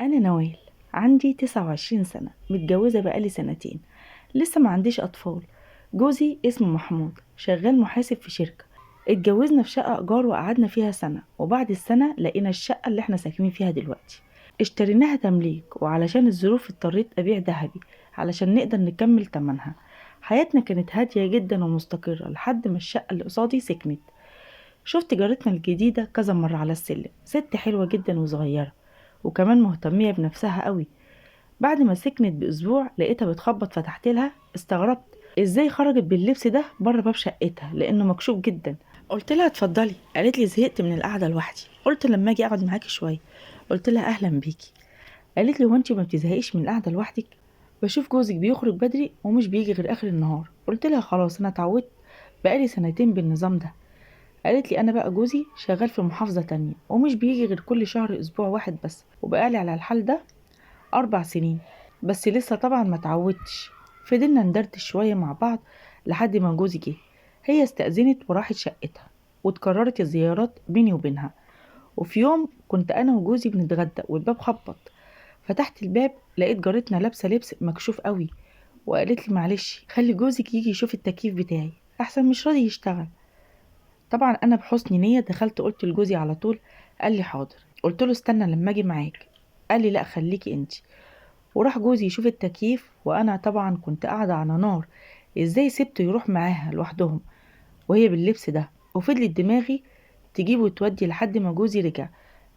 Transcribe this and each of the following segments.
أنا نوال، عندي 29 سنة، متجوزة بقالي سنتين، لسه ما عنديش أطفال. جوزي اسمه محمود، شغال محاسب في شركة. اتجوزنا في شقة إيجار وقعدنا فيها سنة، وبعد السنة لقينا الشقة اللي احنا ساكنين فيها دلوقتي، اشتريناها تمليك، وعلشان الظروف اضطريت أبيع ذهبي علشان نقدر نكمل تمنها. حياتنا كانت هادية جدا ومستقرة لحد ما الشقة اللي قصادي سكنت. شفت جارتنا الجديدة كذا مرة على السلم، ست حلوة جدا وصغيرة، وكمان مهتمية بنفسها قوي. بعد ما سكنت بأسبوع لقيتها بتخبط، فتحت لها، استغربت ازاي خرجت باللبس ده بره باب شقتها لانه مكشوف جدا. قلت لها اتفضلي، قالت لي زهقت من القعدة لوحدي، قلت لما اجي اقعد معاكي شوية. قلت لها اهلا بيكي. قالت لي هو انت ما بتزهقيش من القعدة لوحدك؟ بشوف جوزك بيخرج بدري ومش بيجي غير اخر النهار. قلت لها خلاص انا اتعودت بقالي سنتين بالنظام ده. قالت لي انا بقى جوزي شغال في محافظة تانية ومش بيجي غير كل شهر اسبوع واحد بس، وبقالي على الحال ده 4 سنين، بس لسه طبعا ما اتعودتش. فضلنا ندردش شوية مع بعض لحد ما جوزي جه. هي استأذنت وراحت شقتها، وتكررت الزيارات بيني وبينها. وفي يوم كنت انا وجوزي بنتغدى والباب خبط، فتحت الباب لقيت جارتنا لابسه لبس مكشوف قوي، وقالت لي معلش خلي جوزك يجي يشوف التكييف بتاعي احسن مش راضي يشتغل. طبعا انا بحسن نيه دخلت قلت لجوزي على طول، قال لي حاضر. قلت له استنى لما اجي معاك، قال لي لا خليكي انتي. وراح جوزي يشوف التكييف، وانا طبعا كنت قاعدة على نار، ازاي سبته يروح معاها لوحدهم وهي باللبس ده. وفضلت دماغي تجيب وتودي لحد ما جوزي رجع.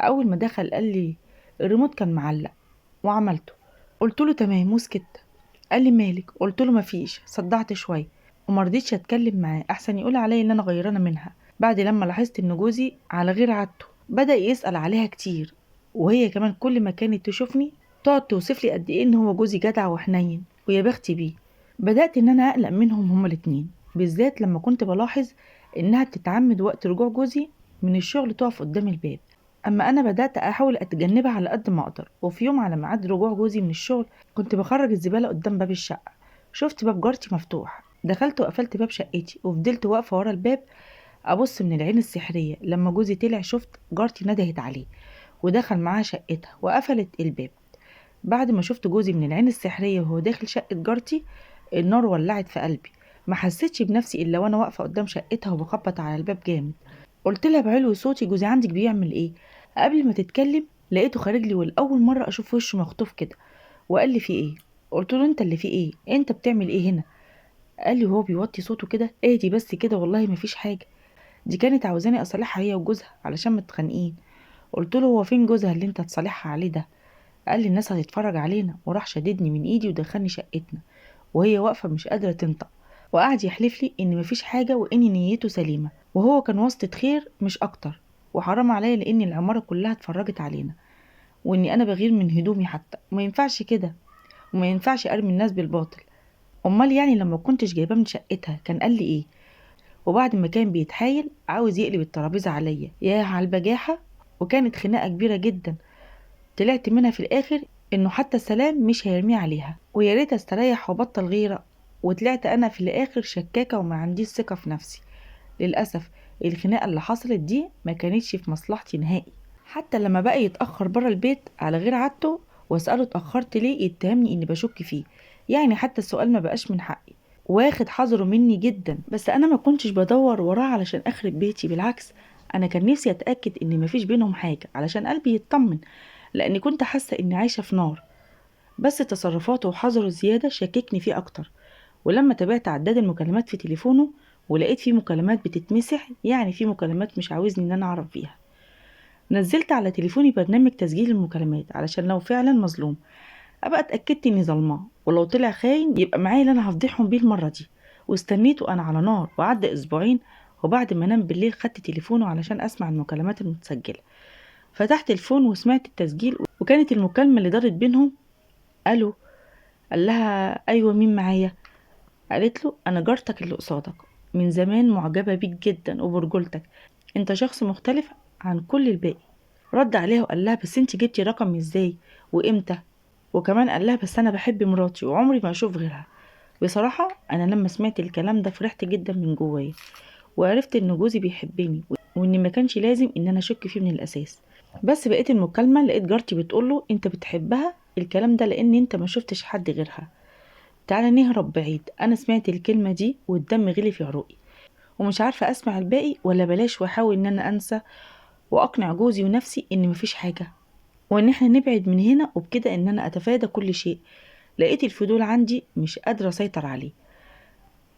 اول ما دخل قال لي الريموت كان معلق وعملته. قلت له تمام وسكت. قال لي مالك؟ قلت له مفيش، صدعت شوية ومرضيتش اتكلم معاه احسن يقول عليا ان انا غيرانه منها. بعد لما لاحظت ان جوزي على غير عادته بدا يسال عليها كتير، وهي كمان كل ما كانت تشوفني تقعد توصف لي قد ايه ان هو جوزي جدع وحنين ويا بختي بيه. بدات ان انا اقلق منهم هما الاتنين، بالذات لما كنت بلاحظ انها بتتعمد وقت رجوع جوزي من الشغل تقف قدام الباب. اما انا بدات احاول اتجنبها على قد ما اقدر. وفي يوم على ميعاد رجوع جوزي من الشغل كنت بخرج الزبالة قدام باب الشقة، شفت باب جارتي مفتوح، دخلت وقفلت باب شقتي وفضلت واقفة ورا الباب ابص من العين السحريه. لما جوزي طلع شفت جارتي ندهت عليه ودخل معاها شقتها وقفلت الباب. بعد ما شفت جوزي من العين السحريه وهو داخل شقه جارتي النار ولعت في قلبي، ما حسيتش بنفسي الا وانا واقفة قدام شقتها وبخبط على الباب جامد. قلت لها بعلو صوتي جوزي عندك بيعمل ايه؟ قبل ما تتكلم لقيته خارج لي، والاول مرة اشوف وشه مخطوف كده، وقال لي في ايه؟ قلت له انت اللي في ايه؟ انت بتعمل ايه هنا؟ قال لي وهو بيوطي صوته كده اهدي بس كده والله مفيش حاجة، دي كانت عاوزاني اصالحها هي وجوزها علشان متخانقين. قلت له هو فين جوزها اللي انت هتصالحها عليه ده؟ قال لي الناس هتتفرج علينا، وراح شددني من ايدي ودخلني شقتنا وهي واقفة مش قادرة تنطق، وقعد يحلف لي ان مفيش حاجة وان نيته سليمة وهو كان واسطه خير مش اكتر، وحرام عليا لان العمارة كلها اتفرجت علينا واني انا بغير من هدومي حتى، وما ينفعش كده وما ينفعش ارمي الناس بالباطل. امال يعني لما كنتش جايباه من شقتها كان قال لي ايه؟ وبعد ما كان بيتحايل عاوز يقلب الترابيزة عليا يا على البجاحة، وكانت خناقه كبيرة جدا طلعت منها في الاخر انه حتى السلام مش هيرميه عليها، ويا ريت استريح وبطل غيره. وطلعت انا في الاخر شكاكه وما عنديش ثقة في نفسي. للاسف الخناقة اللي حصلت دي ما كانتش في مصلحتي نهائي. حتى لما بقى يتاخر بره البيت على غير عادته واساله اتاخرت ليه يتهمني اني بشك فيه، يعني حتى السؤال ما بقاش من حقي، واخد حذره مني جدا. بس انا ما كنتش بدور وراه علشان اخرب بيتي، بالعكس انا كان نفسي اتاكد ان مفيش بينهم حاجة علشان قلبي يطمن، لاني كنت حاسه اني عايشه في نار. بس تصرفاته وحذره الزيادة شككني فيه اكتر. ولما تابعت عداد المكالمات في تليفونه ولقيت فيه مكالمات بتتمسح، يعني فيه مكالمات مش عاوزني ان انا اعرف فيها، نزلت على تليفوني برنامج تسجيل المكالمات علشان لو فعلا مظلوم ابقى اتاكدت اني ظلماه، ولو طلع خاين يبقى معايا اللي انا هفضحهم بيه المرة دي. واستنيته انا على نار، وعدى اسبوعين، وبعد ما نام بالليل خدت تليفونه علشان اسمع المكالمات المتسجله. فتحت الفون وسمعت التسجيل، وكانت المكالمة اللي دارت بينهم الو. قال لها ايوه مين معايا؟ قالت له انا جارتك اللي قصادك، من زمان معجبه بيك جدا وبرجولتك، انت شخص مختلف عن كل الباقي. رد عليها وقال لها بس انت جبتي رقمي ازاي وامتى؟ وكمان قال لها بس انا بحب مراتي وعمري ما اشوف غيرها. بصراحة انا لما سمعت الكلام ده فرحت جدا من جوايا، وعرفت ان جوزي بيحبني وان ما كانش لازم ان انا اشك فيه من الاساس. بس بقيت المكالمة لقيت جارتي بتقوله انت بتحبها الكلام ده لان انت ما شفتش حد غيرها، تعالى نهرب بعيد. انا سمعت الكلمة دي والدم غلي في عروقي، ومش عارفة اسمع الباقي ولا بلاش، واحاول ان انا انسى واقنع جوزي ونفسي ان مفيش حاجة وان احنا نبعد من هنا، وبكده ان انا اتفادى كل شيء. لقيت الفضول عندي مش قادرة اسيطر عليه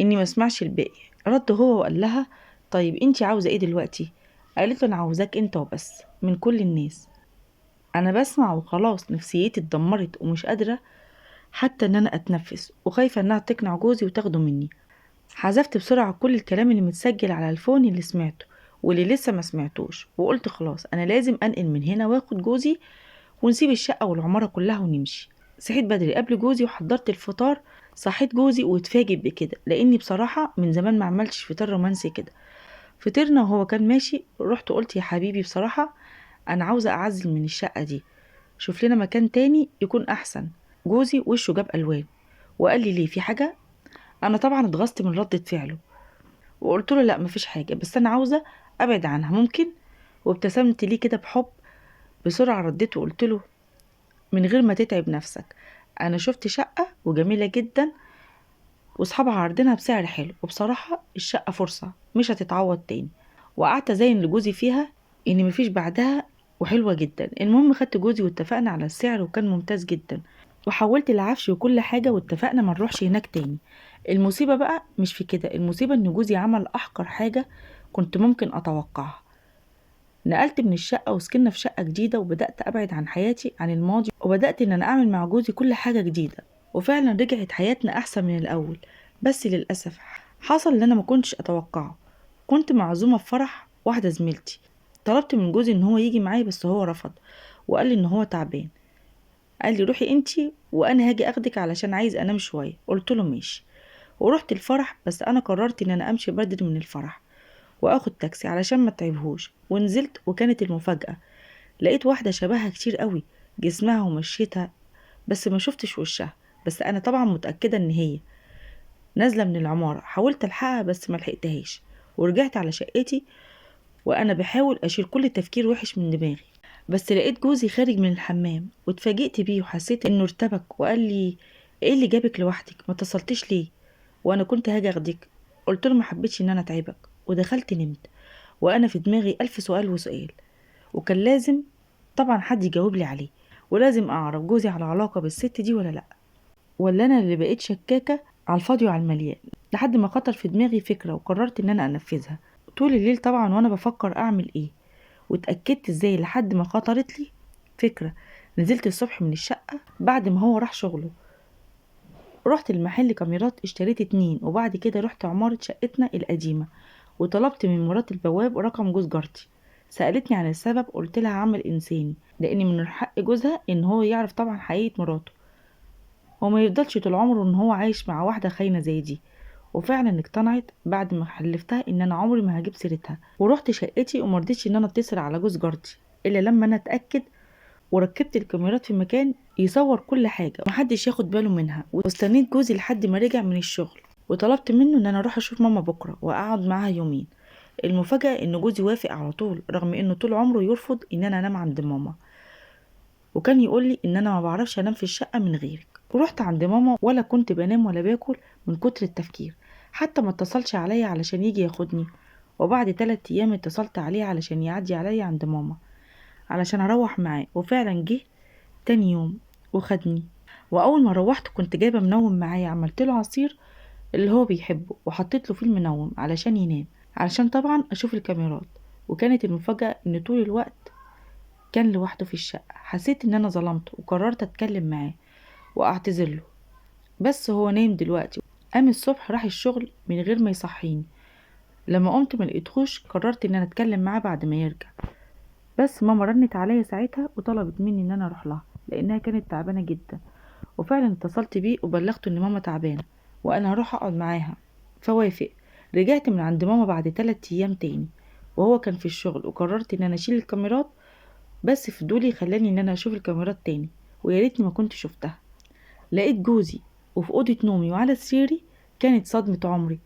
اني ما اسمعش الباقي. رد هو وقال لها طيب انتي عاوزة ايه دلوقتي؟ قالت له انا عاوزاك انت وبس من كل الناس. انا بسمع وخلاص نفسيتي اتدمرت ومش قادرة حتى ان انا اتنفس، وخايفة انها تقنع جوزي وتاخده مني. حذفت بسرعة كل الكلام اللي متسجل على الفون اللي سمعته واللي لسه ما سمعتوش، وقلت خلاص انا لازم انقل من هنا واخد جوزي ونسيب الشقة والعمارة كلها ونمشي. صحيت بدري قبل جوزي وحضرت الفطار. صحيت جوزي واتفاجئ بكده، لاني بصراحة من زمان ما عملتش فطار رومانسي كده. فطرنا وهو كان ماشي، رحت قلت يا حبيبي بصراحة انا عاوزة اعزل من الشقة دي، شوف لنا مكان تاني يكون احسن. جوزي وشه جاب الوان وقال لي ليه، في حاجة؟ انا طبعا اتغصت من ردة فعله وقلت له لا مفيش حاجة، بس انا عاوزة ابعد عنها ممكن؟ وابتسمت ليه كده بحب. بسرعة رديت وقلت له من غير ما تتعب نفسك، انا شفت شقة وجميلة جدا واصحابها عارضينها بسعر حلو، وبصراحة الشقة فرصة مش هتتعوض تاني. وقعدت ازين لجوزي فيها ان مفيش بعدها وحلوة جدا. المهم خدت جوزي واتفقنا على السعر وكان ممتاز جدا، وحولت العفش وكل حاجة واتفقنا ما نروحش هناك تاني. المصيبة بقى مش في كده، المصيبة ان جوزي عمل احقر حاجة كنت ممكن اتوقعها. نقلت من الشقة وسكننا في شقة جديدة، وبدأت أبعد عن حياتي عن الماضي، وبدأت إن أنا أعمل مع جوزي كل حاجة جديدة، وفعلا رجعت حياتنا أحسن من الأول. بس للأسف حصل اللي أنا ما كنتش أتوقعه. كنت معزومة في فرح واحدة زميلتي، طلبت من جوزي إن هو يجي معايا بس هو رفض وقال لي إن هو تعبان. قال لي روحي انتي وأنا هاجي أخدك علشان عايز أنام شوية. قلت له ماشي، ورحت الفرح. بس أنا قررت إن أنا أمشي بدري من الفرح واخد تاكسي علشان ما تعبهوش. ونزلت وكانت المفاجأة لقيت واحدة شبهها كتير قوي، جسمها ومشيتها، بس ما شفتش وشها، بس انا طبعا متأكدة ان هي نازلة من العمارة. حاولت الحقها بس ما لحقتهاش، ورجعت على شقتي وانا بحاول اشيل كل تفكير وحش من دماغي. بس لقيت جوزي خارج من الحمام واتفاجئت بيه، وحسيت انه ارتبك وقال لي ايه اللي جابك لوحدك، ما اتصلتيش ليه وانا كنت هاجي اخدك؟ قلت له ما حبيتش ان انا اتعبك، ودخلت نمت وانا في دماغي 1000 سؤال وسؤال، وكان لازم طبعا حد يجاوب لي عليه، ولازم اعرف جوزي على علاقة بالست دي ولا لا، ولا انا اللي بقيت شكاكة على الفاضي وعلى المليان. لحد ما خطر في دماغي فكرة وقررت ان انا انفذها. طول الليل طبعا وانا بفكر اعمل ايه واتأكدت ازاي، لحد ما خطرت لي فكرة. نزلت الصبح من الشقة بعد ما هو راح شغله، رحت المحل كاميرات اشتريت 2، وبعد كده رحت عمارة شقتنا القديمة وطلبت من مرات البواب رقم جوز جارتي. سألتني عن السبب، قلت لها عمل إنساني، لأن من حق جوزها إن هو يعرف طبعا حقيقة مراته، وما يفضلش طول عمره إن هو عايش مع واحدة خاينة زي دي. وفعلا اقتنعت بعد ما حلفتها إن أنا عمري ما هجيب سيرتها. ورحت شقتي ومرضتش إن أنا أتصل على جوز جارتي إلا لما أنا أتأكد، وركبت الكاميرات في مكان يصور كل حاجة ومحدش ياخد باله منها. واستنيت جوزي لحد ما رجع من الشغل، وطلبت منه ان انا اروح اشوف ماما بكرة واقعد معاها يومين. المفاجأة ان جوزي وافق على طول، رغم انه طول عمره يرفض ان انا انام عند ماما، وكان يقول لي ان انا ما بعرفش انام في الشقة من غيرك. ورحت عند ماما ولا كنت بنام ولا باكل من كتر التفكير، حتى ما اتصلش عليا علشان يجي ياخدني. وبعد 3 ايام اتصلت عليه علشان يعدي عليا عند ماما علشان اروح معاه، وفعلا جه تاني يوم وخدني. واول ما روحت كنت جايبه منوم معايا، عملت له عصير اللي هو بيحبه وحطيت له فيه المنوم علشان ينام، علشان طبعا اشوف الكاميرات. وكانت المفاجأة ان طول الوقت كان لوحده في الشقة. حسيت ان انا ظلمته وقررت اتكلم معاه واعتذر له، بس هو نايم دلوقتي. قام الصبح راح الشغل من غير ما يصحيني. لما قمت ما لقيتهوش، قررت ان انا اتكلم معاه بعد ما يرجع. بس ماما رنت عليا ساعتها وطلبت مني ان انا اروح لها لانها كانت تعبانه جدا، وفعلا اتصلت بيه وبلغته ان ماما تعبانه وانا هروح اقعد معاها، فوافق. رجعت من عند ماما بعد 3 ايام تاني وهو كان في الشغل، وقررت ان انا اشيل الكاميرات، بس فضولي خلاني ان انا اشوف الكاميرات تاني، ويا ريتني ما كنت شفتها. لقيت جوزي وفي اوضه نومي وعلى سريري. كانت صدمه عمري.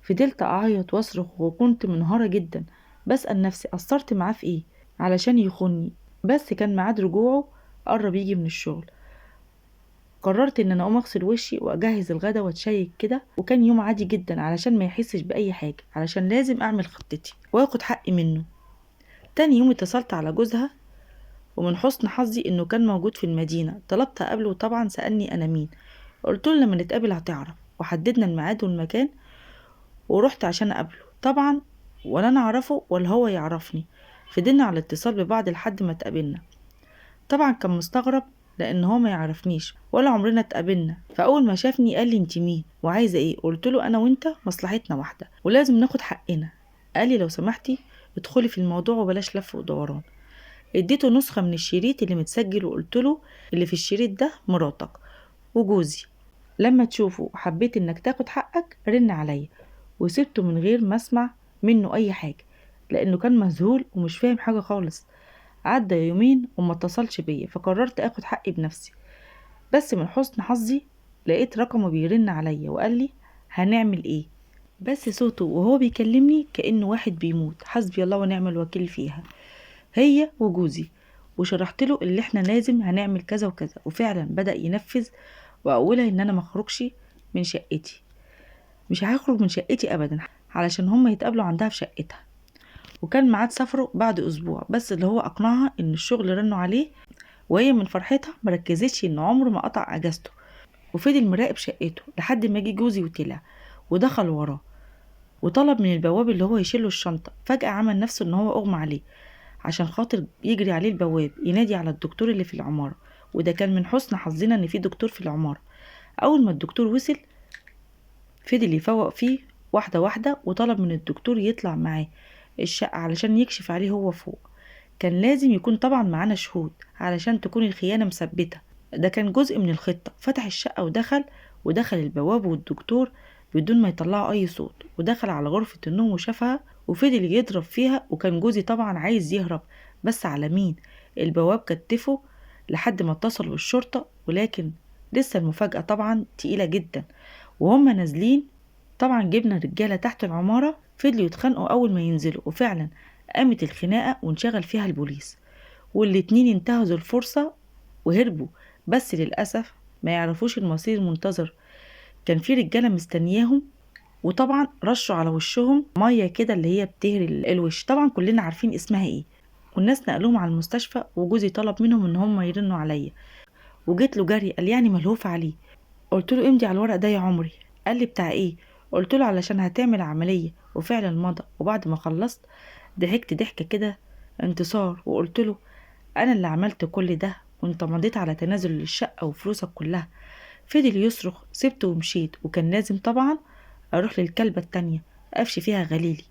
فضلت اعيط واصرخ وكنت منهاره جدا، بسال نفسي قصرت معاه في ايه علشان يخوني. بس كان ميعاد رجوعه قرب يجي من الشغل. قررت ان انا اقوم اغسل وشي واجهز الغدا واتشيك كده، وكان يوم عادي جدا علشان ما يحسش باي حاجة، علشان لازم اعمل خطتي واخد حقي منه. تاني يوم اتصلت على جوزها، ومن حسن حظي انه كان موجود في المدينة. طلبت اقابله، وطبعا سالني انا مين، قلت له لما نتقابل هتعرف، وحددنا الميعاد والمكان ورحت عشان اقابله. طبعا ولا انا اعرفه ولا هو يعرفني، فضلنا على الاتصال ببعض لحد ما اتقابلنا. طبعا كان مستغرب لان هو ما يعرفنيش ولا عمرنا اتقابلنا، فاول ما شافني قال لي انت مين وعايزه ايه؟ قلت له انا وانت مصلحتنا واحدة ولازم ناخد حقنا. قال لي لو سمحتي ادخلي في الموضوع وبلاش لف ودوران. اديته نسخه من الشريط اللي متسجل وقلت له اللي في الشريط ده مراتك وجوزي، لما تشوفه وحبيت انك تاخد حقك رن عليا. وسبته من غير ما اسمع منه اي حاجة لانه كان مذهول ومش فاهم حاجة خالص. عدى يومين وما اتصلش بيا، فقررت اخد حقي بنفسي. بس من حسن حظي لقيت رقمه بيرن عليا وقال لي هنعمل ايه، بس صوته وهو بيكلمني كأنه واحد بيموت. حسبي الله ونعم الوكيل فيها هي وجوزي. وشرحت له اللي احنا لازم هنعمل كذا وكذا، وفعلا بدأ ينفذ. واولها ان انا مخرجش من شقتي، مش هخرج من شقتي ابدا علشان هم يتقابلوا عندها في شقتها. وكان ميعاد سفره بعد اسبوع، بس اللي هو اقنعها ان الشغل رنوا عليه، وهي من فرحتها مركزتش ان عمره ما قطع اجازته، وفضل مراقب شقته لحد ما جه جوزي وطلع ودخل وراه وطلب من البواب اللي هو يشيله الشنطة. فجاة عمل نفسه ان هو اغمى عليه عشان خاطر يجري عليه البواب ينادي على الدكتور اللي في العمارة، وده كان من حسن حظنا ان في دكتور في العمارة. اول ما الدكتور وصل فضل يفوق فيه واحدة واحدة، وطلب من الدكتور يطلع معاه الشقة علشان يكشف عليه هو فوق. كان لازم يكون طبعا معانا شهود علشان تكون الخيانة مثبتة، ده كان جزء من الخطة. فتح الشقة ودخل البواب والدكتور بدون ما يطلعوا اي صوت، ودخل على غرفة النوم وشافها وفضل يضرب فيها. وكان جوزي طبعا عايز يهرب، بس على مين؟ البواب كتفه لحد ما اتصلوا بالشرطة. ولكن لسه المفاجأة طبعا تقيلة جدا. وهم نازلين طبعا جبنا رجالة تحت العمارة، فضلوا يتخانقوا أول ما ينزلوا، وفعلا قامت الخناقة وانشغل فيها البوليس، والاتنين انتهزوا الفرصة وهربوا. بس للأسف ما يعرفوش المصير المنتظر، كان في رجالة مستنياهم، وطبعا رشوا على وشهم مية كده اللي هي بتهري الوش، طبعا كلنا عارفين اسمها ايه. والناس نقلوهم على المستشفى، وجوزي طلب منهم ان هم يرنوا عليا، وجيت له جري قال يعني ملهوف عليه. قلت له امضي على الورق ده يا عمري، قال لي بتاع ايه؟ قلت له علشان هتعمل عملية. وفعلا مضى. وبعد ما خلصت ضحكت ضحكة كده انتصار، وقلت له انا اللي عملت كل ده وانت مضيت على تنازل للشقة وفلوسك كلها. فضل يصرخ، سبته ومشيت. وكان لازم طبعا اروح للكلبة التانية قفش فيها غليلي،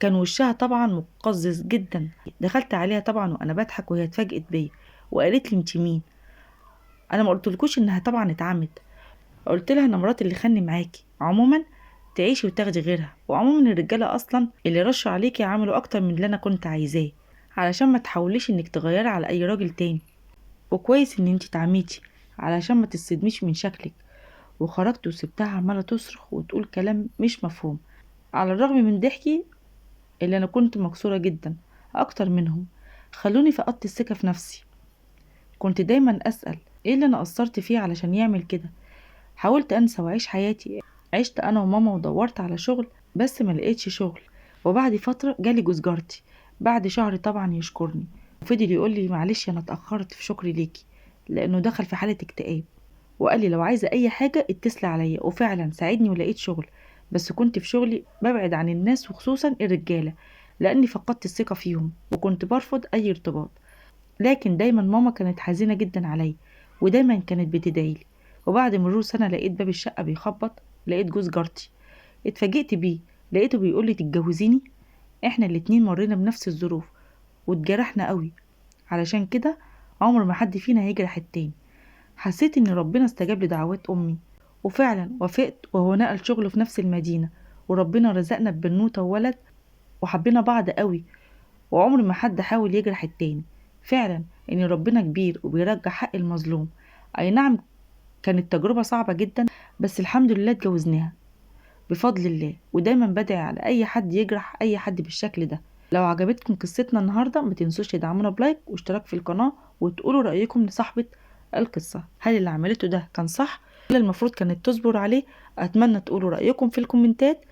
كان وشها طبعا مقزز جدا. دخلت عليها طبعا وانا بضحك، وهي اتفاجئت بيا وقالت لي انت مين؟ انا ما قلتلكوش انها طبعا اتعمت، قلت لها انا مرات اللي خاني معاكي، عموما تعيشي وتاخدي غيرها، وعموما الرجالة اصلا اللي رشوا عليكي عملوا اكتر من اللي انا كنت عايزاه، علشان ما تحاوليش انك تغيري على اي راجل تاني، وكويس ان انت اتعميتي علشان ما تصدميش من شكلك. وخرجت وسبتها عماله تصرخ وتقول كلام مش مفهوم، على الرغم من ضحكي اللي انا كنت مكسورة جدا اكتر منهم. خلوني فقدت الثقة في نفسي. كنت دايما اسال ايه اللي انا قصرت فيه علشان يعمل كده. حاولت انسى واعيش حياتي، عشت انا وماما ودورت على شغل بس ما لقيتش شغل. وبعد فترة جالي جوز جارتي بعد شهر طبعا يشكرني، وفضل يقول لي معلش انا اتاخرت في شكري ليكي، لانه دخل في حاله اكتئاب، وقال لي لو عايزه اي حاجة اتصلي عليا. وفعلا ساعدني ولقيت شغل، بس كنت في شغلي ببعد عن الناس وخصوصا الرجالة لاني فقدت الثقة فيهم، وكنت برفض اي ارتباط. لكن دايما ماما كانت حزينة جدا عليا، ودايما كانت بتدعيلي. وبعد مرور سنة لقيت باب الشقة بيخبط، لقيت جوز جارتي، اتفاجئت بيه، لقيته بيقول لي تتجوزيني؟ احنا الاتنين مرينا بنفس الظروف واتجرحنا قوي، علشان كده عمر ما حد فينا هيجرح التاني. حسيت ان ربنا استجاب لدعوات امي، وفعلا وافقت، وهو نقل شغله في نفس المدينة، وربنا رزقنا ببنوته وولد، وحبينا بعض قوي، وعمر ما حد حاول يجرح التاني. فعلا ان ربنا كبير وبيرجع حق المظلوم. اي نعم كانت تجربة صعبة جدا، بس الحمد لله اتجوزناها بفضل الله. ودايما بدعي على اي حد يجرح اي حد بالشكل ده. لو عجبتكم قصتنا النهاردة ما تنسوش تدعمونا ب like واشتراك في القناة، وتقولوا رأيكم لصاحبة القصة، هل اللي عملته ده كان صح ولا المفروض كانت تصبر عليه؟ أتمنى تقولوا رأيكم في الكومنتات.